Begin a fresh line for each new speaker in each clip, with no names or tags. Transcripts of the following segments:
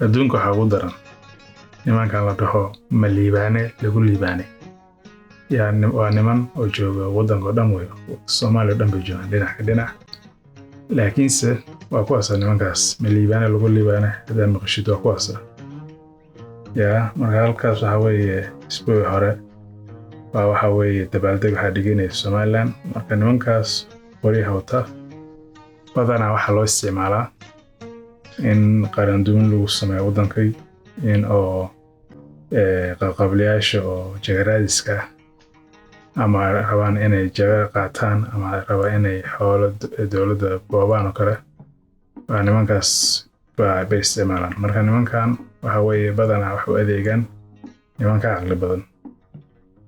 Adduunka waxaa ugu daran nimankan la dhaho ma liibaane lagu liibaanay. Yaa waa niman oo jooga waddanka oo dhan wey, Soomaaliya oo dhan bay joogaan dhinac ka dhinac. Laakiinse waa kuwaasa nimankaas ma liibaane lagu liibaane haddaa maqashid, waa kuwaasa. Yaa marka halkaas waxaa weeye isbuuci hore waa waxaa weeye dabaaldeg waxaa dhiganaya Somaliland. Marka nimankaas qoryaha wata badanaa waxaa loo isticmaalaa in qarandumin lagu sameeyo waddankay, in oo qabqablayaasha oo jagaraadiska ah ama rabaan inay jaga qaataan ama rabaan inay xoolo dowladda boobaan oo kale, waa nimankaas bay isticmaalaan. Marka nimankan waxa weeye badanaa wax u adeegaan nimanka caqli badan,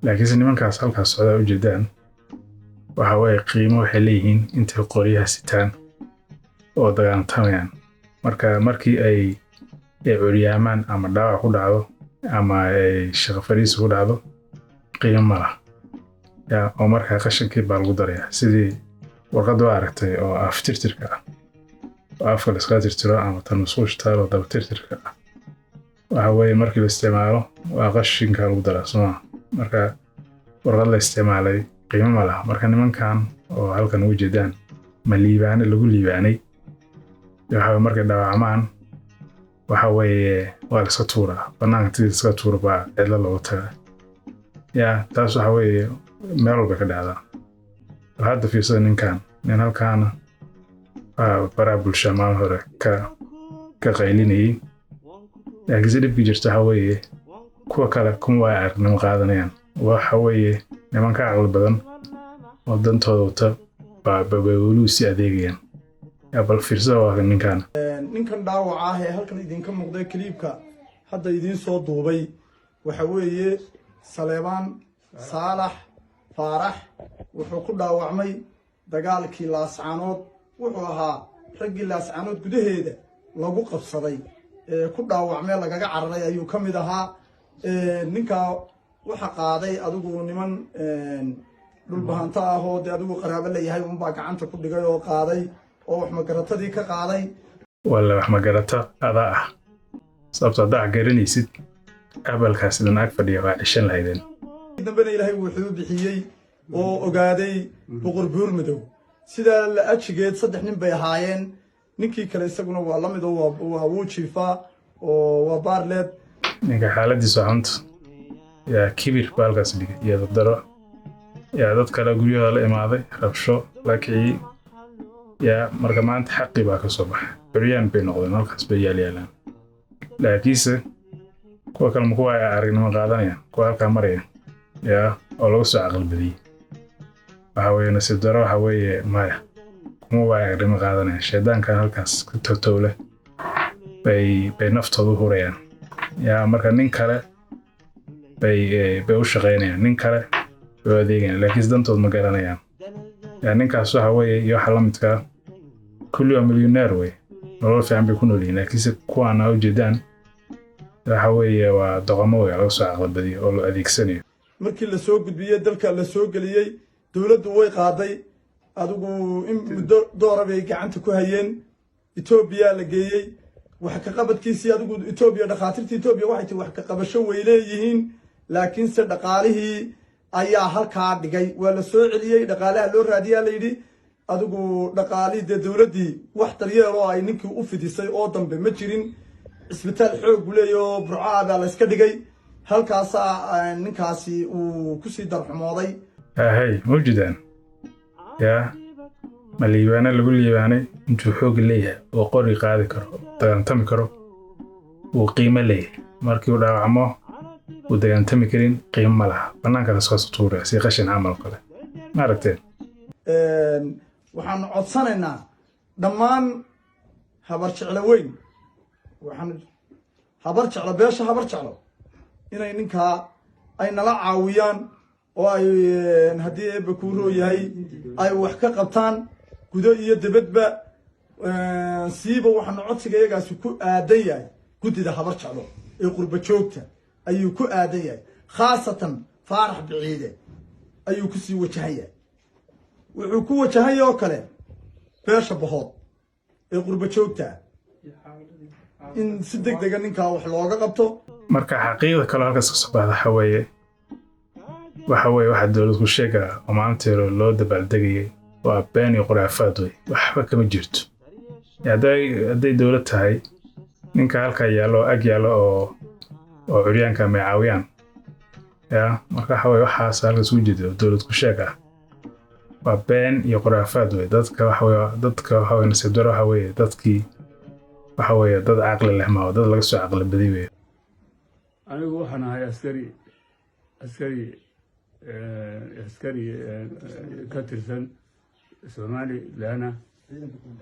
laakiinse nimankaas halkaas socdaa ujeedaan waxa weeye qiimo waxay leeyihiin intay qoryaha sitaan oo dagaaltamayaan. Marka markii ay curyaamaan ama dhaawac ku dhacdo ama ay shaqo fariisi ku dhacdo, qiimo ma laha ya, oo markaa qashinkii baa lagu darayaa, sidii warqadda waa aragtay oo af tirtirka ah oo afka la iskaga tirtiro ama tan musquusha taalo daba tirtirka ah. Waxa weeye markii la isticmaalo waa qashinka lagu daraa, sooma? Marka warqad la isticmaalay qiimo ma laha. Marka nimankan oo halkan ugu jeedaan ma liibaane lagu liibaanay, waxa markay dhaawacmaan waxa weeye waa la iska tuuraa banaanka, tidii iska tuura baa cidlo loogu tagaa. Ya taas waxa weeye meel walba ka dhacdaa. Bal hadda fiirsada ninkan, nin halkaana baraha bulshada maalin hore ka qaylinayay, laakiinse dhibkii jirta waxa weeye kuwa kale kuma waa aragnimo qaadanayaan. Waxa weeye niman ka caqli badan oo dantooda wata baa bay weli sii adeegayaan. Ya bal fiirsada, waa ninkan.
Ninkan dhaawaca ah ee halkan idinka muuqday, clipka hadda idiin soo duubay, waxa weeye Saleebaan Saalax Faarax. Wuxuu ku dhaawacmay dagaalkii Laascaanood. Wuxuu ahaa raggii Laascaanood gudaheeda lagu qabsaday ee ku dhaawacmee lagaga cararay ayuu ka mid ahaa. Ninkaa waxa qaaday adigu niman dhulbahanto ah oo dee adigu qaraabo leeyahay unbaa gacanta ku dhigay oo qaaday oo wax magaratadii ka qaaday.
Walla wax magarata adaa ah, sababto haddaa wax garanaysid abalkaas idin ag fadhiya waa ceshan lahaydeen.
Dambena Ilaahay wuxuu bixiyey oo ogaaday Boqor Buur Madow. Sidaa la ajigeed saddex nin bay ahaayeen. Ninkii kale isaguna waa la mid oo waa wuu jiifaa oo waa baarleed.
Ninka xaaladiisa waa xunta. Yaa kibir baa halkaas dhigay iyo dabdaro. Yaa dad kale guryahooda la imaaday, rabsho la kiciyey. Yaa marka maanta xaqii baa ka soo baxay, curyaan bay noqdeen, halkaas bay yaalyaalaan. Laakiinse kuwa kale ma kuwa ay aragnimo qaadanayaan? Kuwa halkaa maraya yaa oo laga soo caqli badiyey, waxa weeye nasiib daro, waxa weeye maya, kuma waa aragnimo qaadanayaan. Shaydaankan halkaas ku towtowle bay naftooda u hurayaan. Yaa marka nin kale bay u shaqaynayaan, nin kale bay u adeegayaan, laakiinse dantood ma garanayaan. Yaa ninkaas waxa weeye iyo waxa la midkaa kulli waa milyoneer wey, nolol fiican bay ku nool yihiin. Laakiinse kuwaana ujeedaan waxa weeye waa doqomo wey laga soo caqlabadiyo oo loo adeegsanayo.
Markii la soo gudbiyey, dalka la soo geliyey, dowladdu way qaaday. Adigu in muddo doora bay gacanta ku hayeen. Etoobiya la geeyey wax ka qabadkiisii. Adigu Etoobiya, dhakhaatiirta Etoobiya waxay tii wax ka qabasho way leeyihiin, laakiinse dhaqaalihii ayaa halkaa dhigay. Waa la soo celiyey, dhaqaalaha loo raadiyaa la yidhi. Adigu dhaqaalihii dee dowladdii wax daryeel oo ay ninkii u fidisay oo dambe ma jirin. Cisbitaal xoog leeya oo Burcaa baa la iska dhigay. Halkaasaa ninkaasi uu kusii darxumooday.
Hay mawjidaan yaa ma liibaane lagu liibaanay intuu xoog leeyahay oo qori qaadi karo, dagaaltami karo, uu qiimo leeyahay. Markii uu dhaawacmo uu dagaaltami karin, qiimo ma laha, bannaanka lasoo tuuraya si qashin camal kale. Ma aragteen?
Waxaanu codsanaynaa dhammaan Habar Jeclo weyn, waxaan Habar Jeclo, beesha Habar Jeclo, inay ninkaa ay nala caawiyaan oo ay haddii Eebba kuu roo yahay ay wax ka qabtaan gudo iyo dibadba. Siiba waxaanu codsiga iyagaasi ku aadan yahay guddida Habar Jeclo ee qurba joogta ayuu ku aadan yahay, khaasatan Faarax Biciide ayuu kusii wajahan yahay. Wuxuu ku wajahan yahay oo kale beesha Bahood ee qurba joogta. In si deg dega ninkaa wax looga qabto.
Marka xaqiiqda kaloo halkaas ka soo baxda waxa weeye waxa dowlad ku sheega oo maalintii hore loo dabaaldegayay waa been iyo khuraafaad wey, waxba kama jirto. Hadday dowlad tahay, ninka halkaa yaallo oo ag yaallo oo curyaanka may caawiyaan ya. Marka waxa weye waxaas halkaas ugu jeedo dowlad ku sheeg ah waa been iyo khuraafaad wey. Dadka waxa weye nasiib daro waxa weeye dadkii waxa weeye dad caqli leh ma dad laga soo caqli badi wey.
Anigu waxaan ahay askari ka tirsan Somalilandna,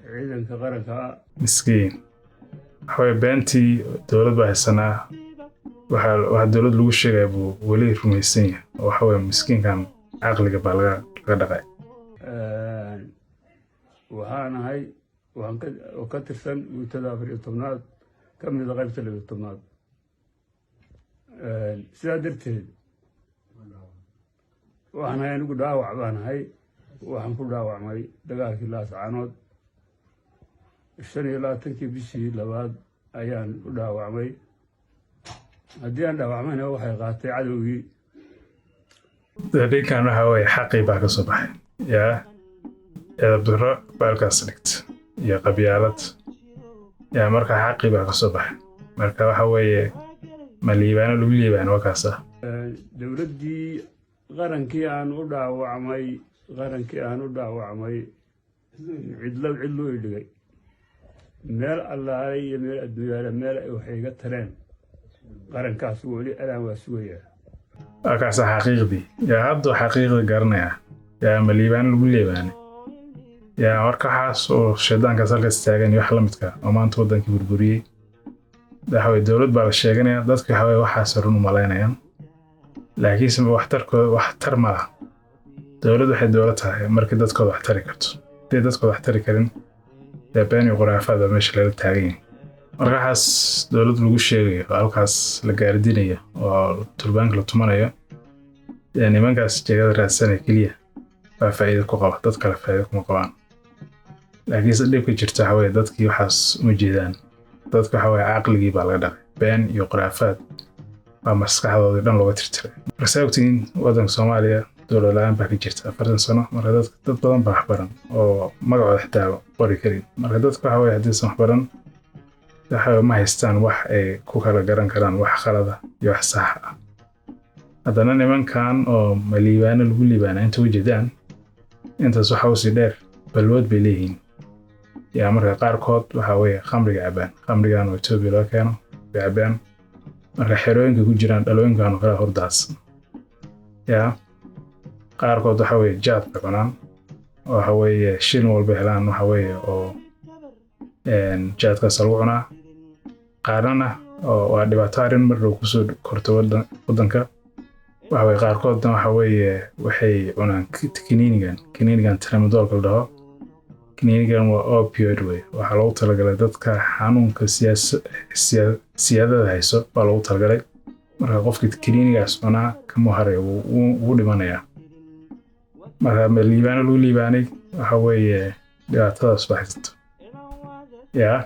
ciidanka qaranka.
Miskiin, waxa weye beentii dowlad baa haysanaa, waxa dowlad lagu sheegaya buu weli rumaysan yahay, oo waxa weye miskiinkan caqliga baa laga dhaqay.
Waxaan ahay, waxaan oo ka tirsan guutada 14aad, ka mida qaybta 12aad. Sidaa darteed waxaan ahay anigu dhaawac baan ahay. Waxaan ku dhaawacmay dagaalkii Laascaanood, 25kii bishii labaad ayaan u dhaawacmay. Haddii aan dhaawacmayna, waxay qaatay cadowgii.
Ninkan waxa weye xaqii baa ka soo baxay yaa, edabdaro baalkaas dhigta iyo qabyaalad yaa. Marka xaqii baa ka soo baxay. Marka waxa weeye ma liibaano lagu liibaano waa kaas ah.
Dowladdii qarankii aan u dhaawacmay, qarankii aan u dhaawacmay, cidlo cidluu i dhigay. Meel allaalay iyo meel adduunyaale meel ay waxay iga tareen qarankaas weli alaan waa sugayaa.
Waa kaasa xaqiiqdii yaa, hadduu xaqiiqdii garanaya yaa, ma liibaano lagu liibaanay yaa. Marka waxaas oo shaydaankaas halkaas taagan iyo wax la midka oo maanta waddankii burburiyey, waxa weye dowlad baa la sheeganaya. Dadka waxa weye waxaas run u malaynayaan, laakiinse waxtarkooda waxtar ma laha. Dowlad waxay dowlad tahay markii dadkooda wax tari karto. Hadday dadkooda wax tari karin, dee been iyo khuraafaad baa meesha lala taagan yahay. Marka waxaas dowlad lagu sheegayo oo halkaas la gaardinayo oo turbaanka la tumanayo, dee nimankaas jeegada raadsanaya keliya baa faa'iido ku qaba, dad kale faa'iido kuma qabaan. Laakiinse dhibka jirta waxa weye dadkii waxaas uma jeedaan. Dadka waxa weye caqligii baa laga dhaqay, been iyo khuraafaad baa maskaxdoodii dhan looga tirtiray. Marka saa ogtihiin, waddanka Soomaaliya dowlad la-aan baa ka jirta 40 sano. Marka dad badan baa waxbaran oo magacooda xitaa qori karin. Marka dadka waxa weye haddiisan waxbaran, waxa ma haystaan wax ay ku kala garan karaan wax khalada iyo wax sax ah. Haddana nimankan oo ma liibaano lagu liibaana inta u jeedaan, intaas waxa usii dheer balwood bay leeyihiin yaa. Marka qaarkood waxa weeye khamriga cabaan, khamrigan oo Etoobiya laga keeno bay cabaan. Marka xerooyinka ku jiraan dhalooyinkan oo kale hordaadsan yaa. Qaarkood waxa weeye jaad bay cunaan, oo waxa weeye shilin walba helaan waxa weeye oo jaadkaas lagu cunaa. Qaarnana oo waa dhibaato arrin mar dhow kusoo korto waddanka, waxa weye qaarkoodna waxa weeye waxay cunaan kiniinigan, kiniinigan tramadolka la dhaho. Kiniinigan waa opioid wey, waxaa loogu talagalay dadka xanuunka siyaadada hayso baa loogu talagalay. Marka qofkii kiniinigaas cunaa kama haray, wuu dhimanayaa. Marka ma liibaano lagu liibaanay, waxa weeye dhibaatadaas baa haysato yaa.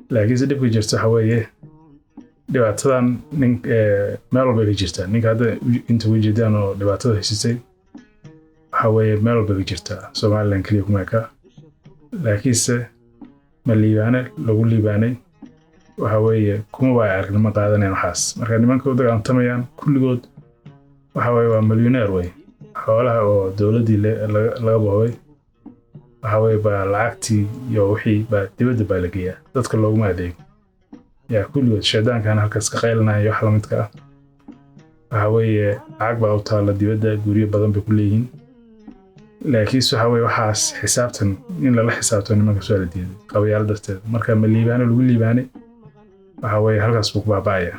Laakiinse dhibka jirta waxa weeye dhibaatadan nin meel walbay ka jirtaa. Ninka hadda inta uga jeedaan oo dhibaatada haysatay waxa weeye meel walbay ka jirtaa, Somaliland keliya kuma eka. Laakiinse ma liibaane lagu liibaanay waxa weeye kuma waa aragnimo qaadanayan waxaas. Marka nimanka u dagaalantamayaan kulligood waxa weeye waa milyoneer wey. Xoolaha oo dowladdii laga boobay waxa weeye baa lacagtii iyo wixii baa dibadda baa la geeyaa, dadka looguma adeego yaa. Kulligood shaydaankan halkaas ka qaylinaya iyo wax lamidka ah, waxa weeye lacag baa u taalla dibadda, guryo badan bay ku leeyihiin. Laakiinse waxa weye waxaas xisaabtan in lala xisaabto nimanka soo la diiday qabayaal darteed. Marka ma liibaano lagu liibaanay, waxa weeye halkaas buu ku baaba'aya.